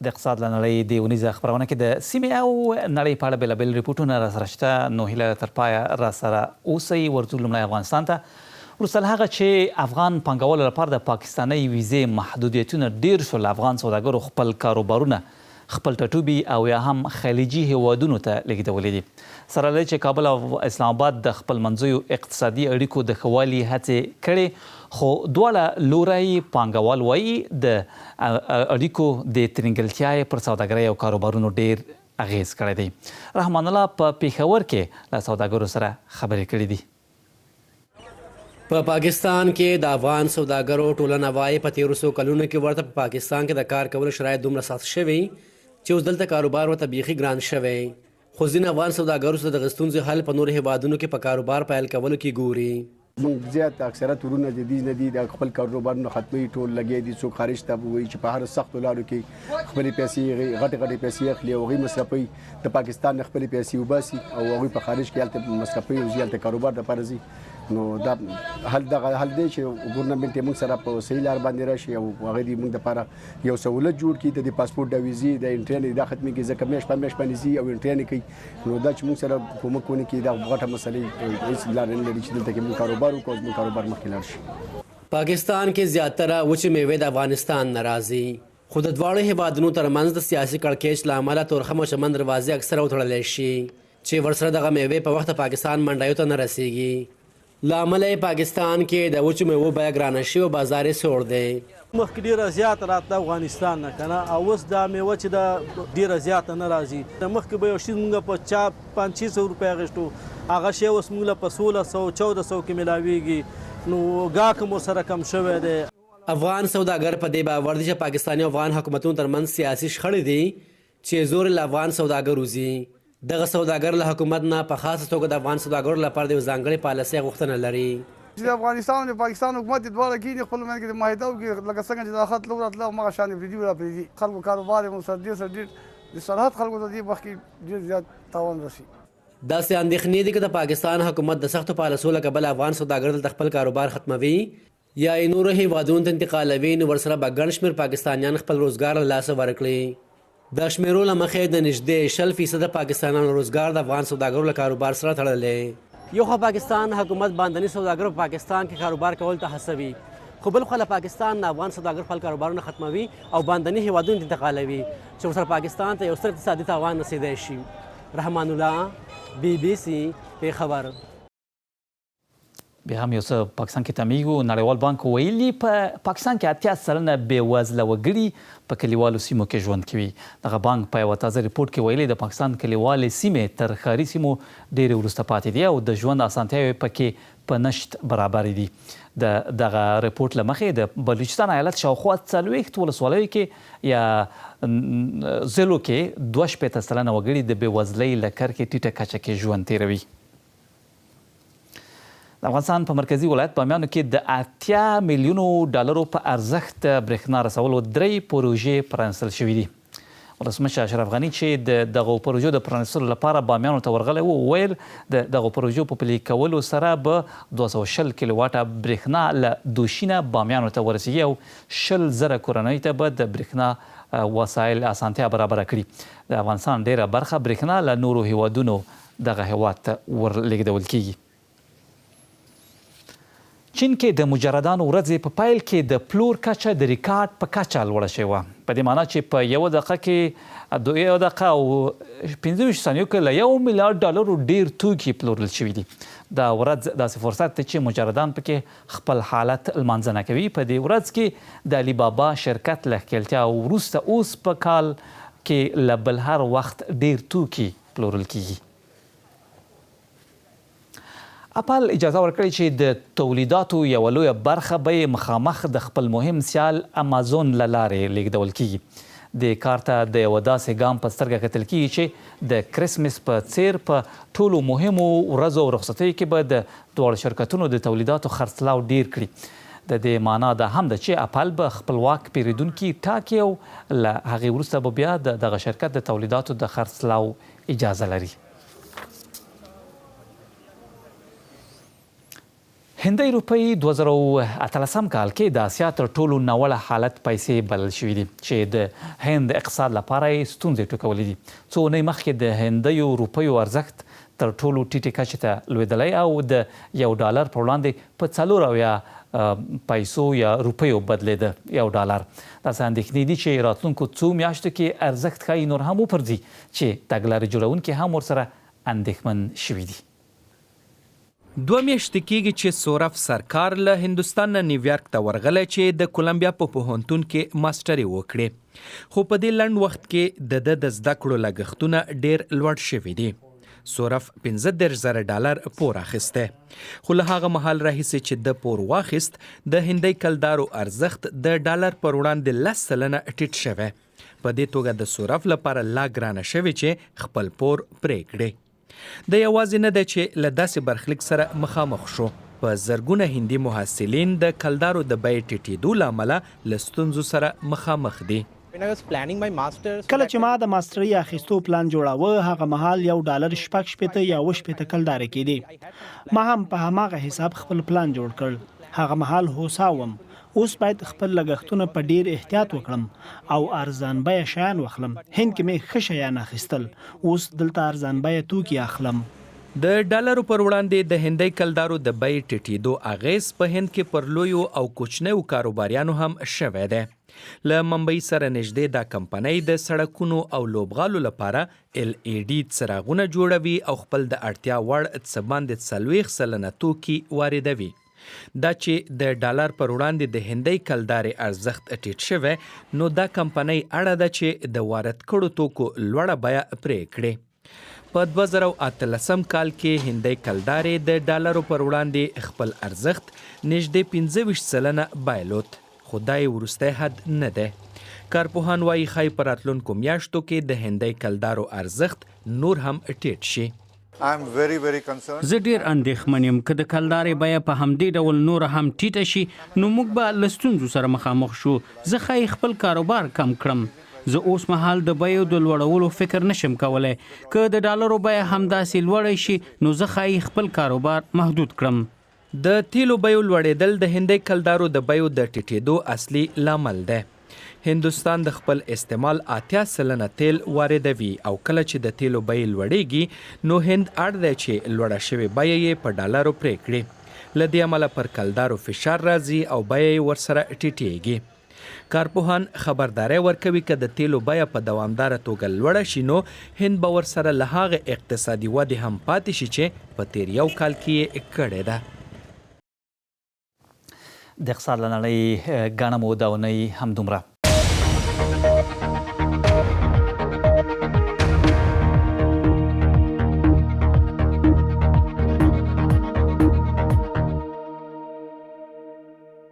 د اقتصاد له نړۍ د اونیزه خپرونه کې د سیمې او نړۍ په اړه بېلابېل رپوټونه راسره شته، نو هیله تر پایه راسره اوسئ. ورځو لومړی افغانستان ته. وروسته له هغه چې افغان پانګوالو لپاره د پاکستانۍ ویزې محدودیتونه ډېر شول، افغان سوداګرو خپل کاروبارونه خپل ټاټوبي او یا هم خلیجي هېوادونو ته لېږدولي دي. سره له دې چې کابل او اسلام اباد د خپلمنځیو اقتصادي اړیکو د ښه والي هڅې کړې، خو دواړه لوری پانګوال وايي، د اړیکو دې ترینګلتیا یې پر سوداګرۍ او کاروبارونو ډېر اغېز کړی دی. رحمان الله په پېښور کې له سوداګرو سره خبرې کړې دي. په پاکستان کې د افغان سوداګرو ټولنه وايي، په تېرو څو کلونو کې ورته په پاکستان کې د کار کولو شرایط دومره سخت شوي چې اوس دلته کاروبار ورته بیخي ګران شوی، خو ځینې افغان سوداګرو چې د دغه ستونزې حل په نورو هېوادونو کې په کاروبار پیل کولو کې ګوري. موږ زیات اکثرت ورونه د دي نه دي د خپل کاروبارونه ختموي، ټول لګیا دي، څوک خارج ته وایي چې په هر سختو لارو کې خپلې پیسې غټې غټې پیسې اخلي او هغوی مصرفوي، د پاکستان نه خپلې پیسې وباسي او هغوی په خارج کې هلته مصرفوي او ځي هلته کاروبار دپاره ځي. نو دا حل دغه حل دی چې ګورنمنټ یې موږ سره په صحیح لار باندې راشي او هغه دې موږ دپاره یو سهولت جوړ کړي، د دې پاسپورټ د ویزې د انټري دا ختمې کړي، ځکه میاشت په میاشت باندې ځي او انټري کوي. نو دا چې موږ سره کومک ونه کړي دا غټه مسله هیڅ لار نه لري چې دلته کې موږ کاروبار وکړو او زموږ کاروبار مخکې لاړ شي. پاکستان کې زیاتره وچې میوې د افغانستان نه راځي، خو د دواړو هېوادونو ترمنځ د سیاسي کړکېچ له امله تورخم او چمن دروازې اکثره وتړلی شي چې ورسره دغه مېوې په وخت د پاکستان منډیو ته نه رسېږي. له امله یې پاکستان کې د وچو مېوو بیه ګرانه شوې او بازار یې سوړ دی. مخکې ډېره زیاته راتله افغانستان نه کنه او اوس دا مېوه چې ده ډېره زیاته نه راځي. مخکې به یو شیز مونږ په چا پنځ چھ سو روپۍ اخیستو، هغه شی اوس مونږ له په 1600 1400 کې ملاویږي، نو ګاک هم ورسره کم شوی دی. افغان سوداګر په دې باور دي چې پاکستاني او افغان حکومتونو ترمنځ سیاسي شخړې دي چې زور یې له افغان سوداګرو ځي. دغه سوداګر له حکومت نه په خاصه توګه د افغان سوداګرو لپاره د یوې ځانګړې پالیسۍ غوښتنه لري. چې د افغانستان او د پاکستان حکومت دې دواړه کیني خپل منځ کې دې معاهده وکړي، لکه څنګه چې دا خط لو راتله هماغه شان دې پرېږدي راپرېږدي، خلکو کاروبار یې سره ډېر سره ډېر د سرحد خلکو ته دې وخت کې ډېر زیات تاوان رسي. داسې اندېښنې دي که د پاکستان حکومت د سختو پالیسو له کبله افغان سوداګر دلته خپل کاروبار ختموي یا یې نورو هېوادونو ته انتقالوي نو ورسره به ګڼ شمېر پاکستانیان خپل روزګار له لاسه ورکړي. د شمېرو له مخې د نږدې 20 فیصده پاکستانیانو روزګار د افغان سوداګرو له کاروبار سره تړلی. یو خوا پاکستان حکومت باندني سوداګر په پاکستان کې کاروبار کولو ته هڅوي، خو بل خوا له پاکستان نه افغان سوداګر خپل کاروبارونه ختموي او باندني هېوادونو ته انتقالوي چې ورسره پاکستان ته یو ستر اقتصادي تاوان رسېدای شي. رحمان الله، بي بي سي، پېښور. بیا هم یو څه پاکستان کې تمیږو. نړیوال بانک ویلي په پاکستان کې 80% بې وزله وګړي په کلیوالو سیمو کې ژوند کوي. دغه بانک په یوه تازه رپوټ کې ویلي د پاکستان کلیوالې سیمې تر ښاري سیمو ډېرې وروسته پاتې دي او د ژوند اسانتیاوې پکې په نشت برابرې دي. د دغه رپوټ له مخې د بلوچستان ایالت شاوخوا 40 ولسوالیو کې یا ضلعو کې 62% وګړي د بې وزلۍ له کرښې ټیټه کچه کې ژوند تېروي. د افغانستان په مرکزي ولایت بامیانو کې د 80 میلیونو ډالرو په ارزښت د برېښنا رسولو درې پروژې پرانیستل شوې دي. ولسمشر اشرف غني چې د دغو پروژو د پرانیستلو لپاره بامیانو ته ورغلی و، وویل د دغو پروژو په پلي کولو سره به 220 کیلوواټه برېښنا له دوشي نه بامیانو ته ورسیږي او 20,000 کورنیو ته به د برېښنا وسایل اسانتیا برابره کړي. د افغانستان ډېره برخه برېښنا له نورو هېوادونو دغه هېواد ته ورلېږدول کېږي. چین کې د مجردانو ورځې په پیل کې د پلور کچه د ریکارډ په کچه لوړه شوې وه. په دې مانا چې په یوه دقیقه کې د یوه دقیقه او 25 ثانیو کې له یو میلیارډ ډالرو ډېر توکي پلورل شوي دي. دا ورځ داسې فرصت دی چې مجردان پکې خپل حالت لمانځنه کوي. په دې ورځ کې د علي بابا شرکت له ښکېلتیا وروسته اوس په کال کې له بل هر وخت ډېر توکي پلورل کیږي. اپل اجازه ورکړې چې د تولیداتو یوه لویه برخه به یې مخامخ د خپل مهم سیال امازون له لارې لیږدول کیږي. دې کار ته د یوه داسې ګام په سترګه کتل کیږي چې د کرسمس په څیر په ټولو مهمو ورځو او رخصتیو کې به د دواړو شرکتونو د تولیداتو خرڅلاو ډیر کړي. د دې مانا دا هم ده چې اپل به خپلواک پېرېدونکي ټاکي او له هغې وروسته به بیا د دغه شرکت د تولیداتو د خرڅلاو اجازه لري. هندۍ روپۍ 2018 کال کې د اسیا تر ټولو ناوړه حالت پیسې بلل شوې دي چې د هند اقتصاد لپاره یې ستونزې ټکولې دي. څو اونۍ مخکې د هندیو روپیو ارزښت تر ټولو ټیټې کچې ته لوېدلی او د یو ډالر پر وړاندې په 74 پیسو یا روپیو بدلېده یو ډالر. داسې اندېښنې دي چې راتلونکو څو میاشتو کې ارزښت ښايي نور هم وپرځي چې تګلارې جوړونکي هم ورسره اندېښمن شوي دي. دوه میاشتې کېږي چې سورف سرکار له هندوستان نه نیویارک ته ورغلی چې د کولمبیا په پوهنتون کې ماسټري وکړي، خو په دې لنډ وخت کې د ده د زده کړو لګښتونه ډېر لوړ شوي دي. سورف 35,000 ډالر پور اخیستی، خو له هغه مهال راهیسې چې ده پور واخیست، د هندۍ کلدارو ارزښت د ډالر پر وړاندې 10% ټیټ شوی. په دې توګه د سورف لپاره لا ګرانه شوې چې خپل پور پرې کړي. دی یوازې نه دی چې له داسې برخلیک سره مخامخ شو. په زرګونه هندي محصلین د کلدارو د بیې ټیټېدو له امله له ستونزو سره مخامخ دي. کله چې ما د ماسټرۍ اخیستو پلان جوړاوه، هغه مهال یو ډالر 66 یا 67 کلدارې کېدې. ما هم په هماغه حساب خپل پلان جوړ کړ. هغه مهال هوسا وم. اوس باید خپل لګښتونه په ډیر احتیاط وکړم او ارزان بیه شیان واخلم. هند کې مې ښه شیان اخیستل، اوس دلته ارزان بیه توکي اخلم. د ډالرو پر وړاندې د هندۍ کلدارو د بیې ټیټېدو اغېز په هند کې پر لویو او کوچنیو کاروباریانو هم شوی دی. له ممبۍ سره نږدې دا کمپنۍ د سړکونو او لوبغالو لپاره ایل ای ډي څراغونه جوړوي او خپل د اړتیا وړ څه باندې 40% توکي واردوي. دا چې د ډالر پر وړاندې د هندۍ کلدارې ارزښت ټیټ شوی، نو دا کمپنۍ اړه ده چې د وارد کړو توکو لوړه بیه پرې کړي. په 2018 کال کې هندۍ کلدارې د ډالرو پر وړاندې خپل ارزښت نږدې 25% بایلود، خو دا یې وروستی حد نه دی. کارپوهان وايي ښايي په راتلونکو میاشتو کې د هندۍ کلدارو ارزښت نور هم ټیټ شي. زه ډېر اندېښمن یم، که د کلدارې بیه په همدې ډول نوره هم ټیټه شي، نو موږ به له ستونزو سره مخامخ شو. زه ښايي خپل کاروبار کم کړم. زه اوس مهال د بیو د لوړولو فکر نه شم کولی. که د ډالرو بیه همداسې لوړه شي، نو زه ښايي خپل کاروبار محدود کړم. د تېلو بیو لوړېدل د هندۍ کلدارو د بیو د ټیټېدو اصلي لامل دی. هندوستان د خپل استعمال 80% تېل واردوي او کله چې د تېلو بیې لوړېږي، نو هند اړ دی چې لوړه شوې بیه یې په ډالرو پرې کړي. له دې امله پر کلدارو فشار راځي او بیه یې ورسره ټیټېږي. کارپوهان خبرداری ورکوي که د تېلو بیه په دوامداره توګه لوړه شي نو هند به ورسره له هغې اقتصادي ودې هم پاتې شي چې په تېر یو کال کې یې کړې ده. د اقتصاد له نړۍ ګڼه مو دا اونۍ همدومره.